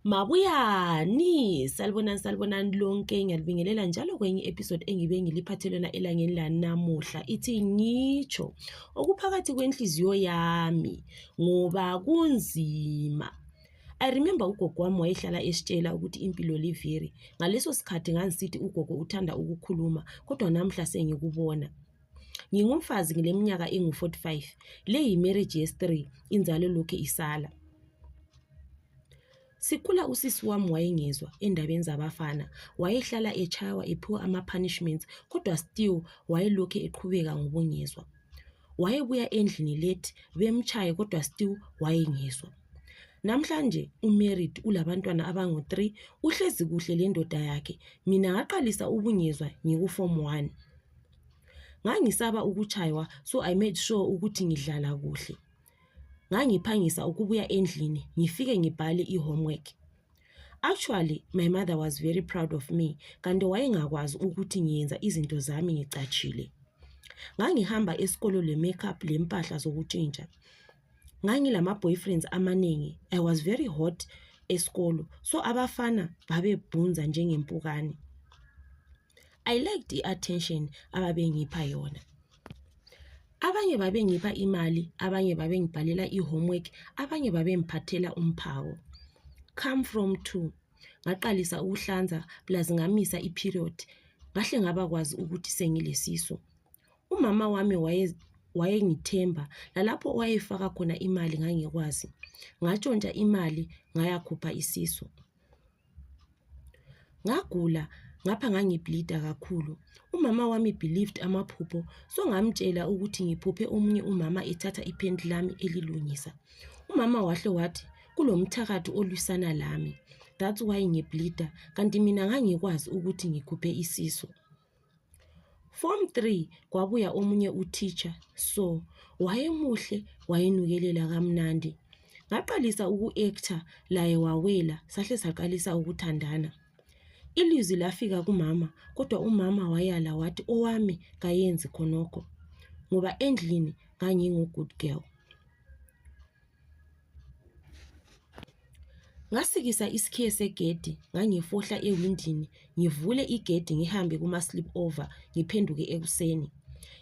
Mabuyani, salibonani lonke. Ngiyalibingelela njalo kwenye episode engibe ngiliphathelena elangeni lanamuhla. Ithi ngitsho okuphakathi kwenhliziyo yami ngoba kunzima. I remember ugogo wami wayehlala esitshela ukuthi impilo liviri. Ngaleso sikhathi ngangisithi ugogo uthanda ukukhuluma, kodwa namhla sengikubona. Ngingumfazi ngileminyaka engu-45. Le yi-marriage year 3, inzalo lokhe isala. Sikhula usisi wami wayengezwa endabeni zabafana, wayehlala echawa ephiwa ama-punishments, kodwa still wayelokhu eqhubeka ngobungezwa. Wayebuya endlini late bemchaye kodwa still wayengezwa. Namhlanje umarried, ulabantwana abangu-3, uhlezi kuhle le ndoda yakhe. Mina ngaqalisa ubungezwa ngiku-form 1. Ngangisaba ukuchaywa, so I made sure ukuthi ngidlala kuhle. Ngangiphangisa ukubuya endlini ngifike ngibhale i-homework. Actually, my mother was very proud of me, kanti wayengakwazi ukuthi ngiyenza izinto zami ngicachile. Ngangihamba esikolo le-makeup lempahla zokutshintsha. Ngangilama-boyfriends amaningi. I was very hot esikolo, so abafana babebhunza njengempukane. I liked i-attention ababengipha yona. Abanye babengipha imali, abanye babengibhalela i-homework, abanye babengiphathela umphako. Come from 2. Ngaqalisa ukuhlanza plus ngamisa i-period. Ngahle ngabakwazi ukuthi sengilesisu. Umama wami wayengithemba, lalapho wayefaka khona imali ngangikwazi. Ngatshontsha imali ngayakhupha isisu. Ngagula ngapha ngangibleeda kakhulu. Umama wami believed amaphupho, so ngamtshela ukuthi ngiphuphe omunye umama ethatha ipenti lami elilungisa. Umama wahle wathi kulomthakathi olwisana lami. That's why ngibleeda, kanti mina ngangikwazi ukuthi ngikhuphe isisu. Form 3 kwabuya omunye uteacher, so wayemuhle, wayenukelela kamnandi. Ngaqalisa uku-actor, laye wawela, sahle saqalisa ukuthandana. Ilizwi lafika kumama, kodwa umama wayala wathi owami kayenzi khonokho, ngoba endlini ngangingu-good girl. Ngasikisa isikhiye segedi, ngangifohla ewindini, ngivule igedi ngihambe kuma-sleep over, ngiphenduke ekuseni.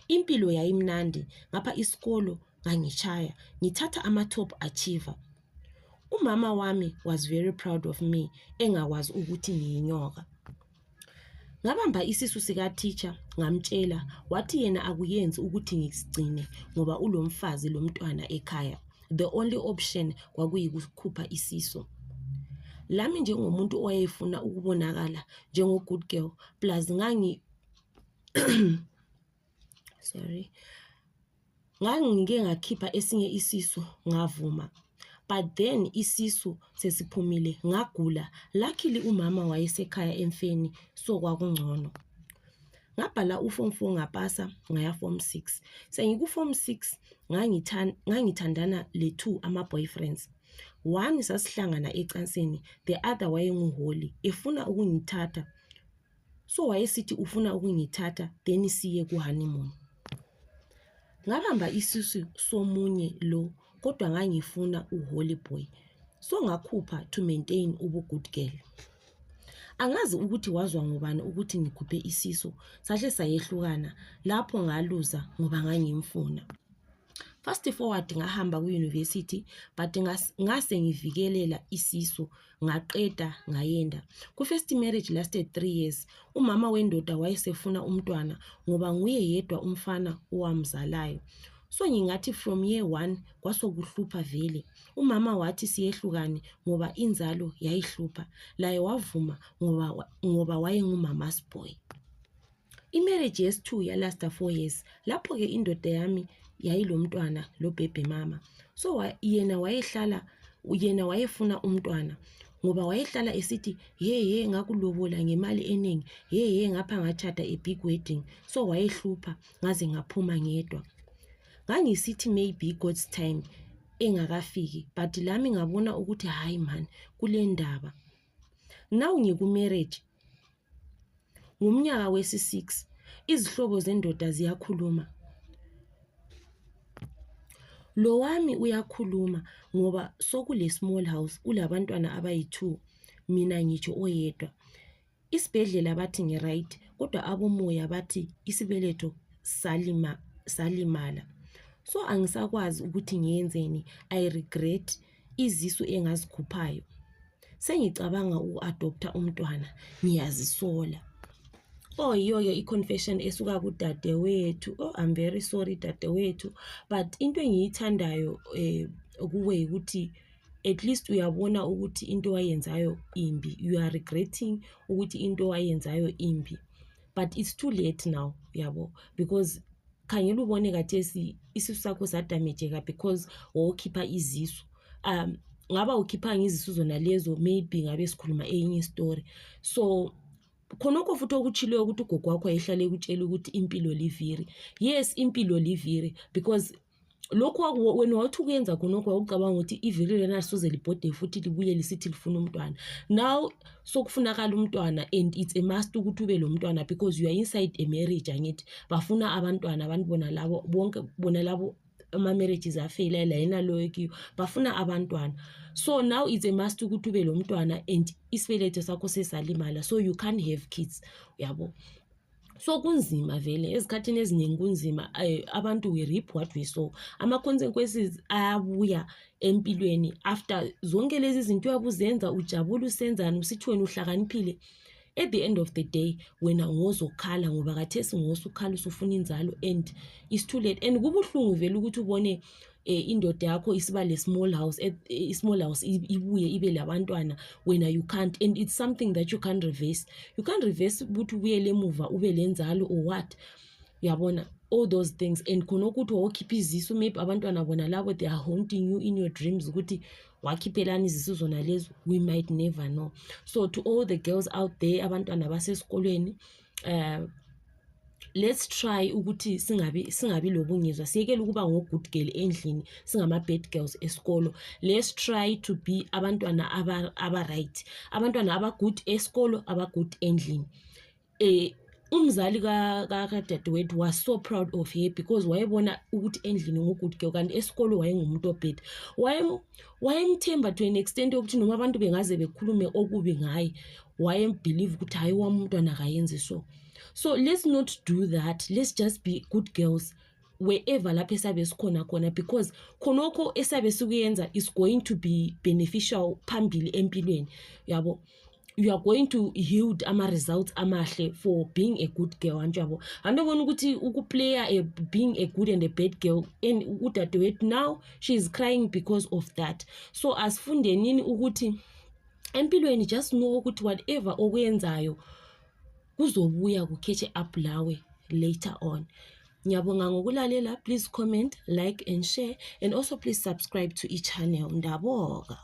Impilo yayimnandi, ngapha isikolo ngangichaya, ngithatha ama-top achiever. Umama wami was very proud of me, engakwazi ukuthi ngiyinyoka. Ngabamba isisu sika-teacher, ngamtshela, wathi yena akuyenzi ukuthi ngisigcine ngoba ulomfazi lomntwana ekhaya. The only option kwakuyikukhupha isisu. Lami njengomuntu owayefuna ukubonakala njengo-good girl, plus ngangike ngakhipha esinye isisu, ngavuma. But then isisu sesiphumile, ngagula. Luckily umama wayesekhaya emfeni, so kwakungcono. Ngabhala u-form 4 ngapasa, ngaya form 6. Sengiku-form 6 ngangithandana le-2 ama-boyfriends. One sasihlangana ecansini, the other wayenguholi, efuna ukungithatha. So wayesithi ufuna ukungithatha, then siye ku-honeymoon. Ngabamba isisu somunye lo, kodwa ngangifuna uholy boy, so ngakhupha to maintain ubu-good girl. Angazi ukuthi wazwa ngubani ukuthi ngikhuphe isisu, sahle sayehlukana, lapho ngaluza ngoba ngangimfuna. Fast forward ngahamba ku-university, but ngase ngivikelela isisu, ngaqeda ngayenda. Ku-first marriage lasted 3 years. Umama wendoda wayesefuna umntwana ngoba nguye yedwa umfana owamzalayo. So ngingathi from year 1 kwasokuhlupha vele. Umama wathi siyehlukane ngoba inzalo yayihlupha, laye wavuma ngoba wayengumama's boy. I-marriage year 2 yalasta 4 years. Lapho ke indoda yami yayilomntwana lo baby mama. So yena wayefuna umntwana ngoba wayehlala esithi ye ngakulobola ngemali eningi, ye ngapha ngachata big wedding. So wayehlupha ngaze ngaphuma ngedwa. Ngangisithi maybe God's time engakafiki, but lami ngabona ukuthi hayi man, kule ndaba. Now ngiku-marriage, ngumnyaka wesi-6, izihlobo zendoda ziyakhuluma. Lo wami uyakhuluma ngoba sokule small house ulabantwana abayi2 mina ngitsho oyedwa. Isibhedlela bathi ngi-right kodwa abomoya bathi isibeletho salimala. So angisakwazi ukuthi ngiyenzeni. I regret izisu engazikhuphayo. Sengicabanga uku-adopta umntwana, ngiyazisola. Yiyo-ke i-confession esuka kudadewethu. I'm very sorry dadewethu, but into engiyithandayo kuwe ukuthi at least uyabona ukuthi into wayenzayo imbi. You are regretting ukuthi into wayenzayo imbi. But it's too late now, yabo, because khangela ubone kathesi isisu sakho sadamageka because wokhipha izisu. Ngaba ukhiphanga izisu zona lezo maybe ngabe sikhuluma enye story. So khonokho futhi okuchiliwe ukuthi ugogo wakho ayihlale ekutshela ukuthi impilo liviri. Yes, impilo liviri, because lokho wena wathi ukuyenza khonokho ukucabanga ukuthi iviri lena soze libhode futhi libuye lisithi lifuna umntwana. Now sokufunakala umntwana and it's a must ukuthi ube lo mntwana because you are inside a marriage angithi bafuna abantwana abantu bona labo bonke bona labo ama-marriages afeyila la yena loyo kiyo bafuna abantwana. So now it's a must ukuthi ube lo mntwana and isibeletho sakho sesalimala, so you can't have kids, yabo. So kunzima vele ezikhathini eziningi kunzima. Abantu we reap what we sow. Ama-consequences ayabuya empilweni after zonke lezi zinto uyabuzenza ujabula usenzana usithi wena uhlakaniphile. At the end of the day wena ngozokhala ngoba kathesi ngosukhala usufuna inzalo and it's too late. And kubuhlungu vele ukuthi ubone indoda yakho isiba le small house ibuye ibe labantwana wena you can't, and it's something that you can't reverse. You can't reverse ukuthi ubuyele emuva ube lenzalo or what, yabona, all those things. And khona ukuthi wokhipha izisu maybe abantwana bona labo they are haunting you in your dreams ukuthi wakhiphelani izisu zona lezo, we might never know. So to all the girls out there abantwana basesikolweni, let's try ukuthi singabi lobungizwa, siyekele ukuba ngo-good girl endlini singama-bad girls esikolo. Let's try to be abantwana aba-right, abantwana aba-good esikolo, aba-good endlini. Umzali kadadewethu was so proud of her because wayebona ukuthi endlini ngu-good girl kanti esikolo wayengumuntu obheda. Wayemthemba to an extent yokuthi noma abantu bengaze bekhulume okubi ngaye wayembelieve ukuthi hayi wami umntwana akayenzi so. So let's not do that. Let's just be good girls wherever lapho esabe sikhona khona, because khonokho esabe sikuyenza is going to be beneficial phambili empilweni, yabo. You are going to yield ama-results amahle for being a good girl, anjabo. Andobona ukuthi ukuplayer being a good and a bad girl and udadewethu now she is crying because of that. So asifunde nini ukuthi empilweni just know ukuthi whatever okuyenzayo kuzobuya kukhethe up lawe later on. Ngiyabonga ngokulalela. Please comment, like and share, and also please subscribe to each channel. Ndaboga.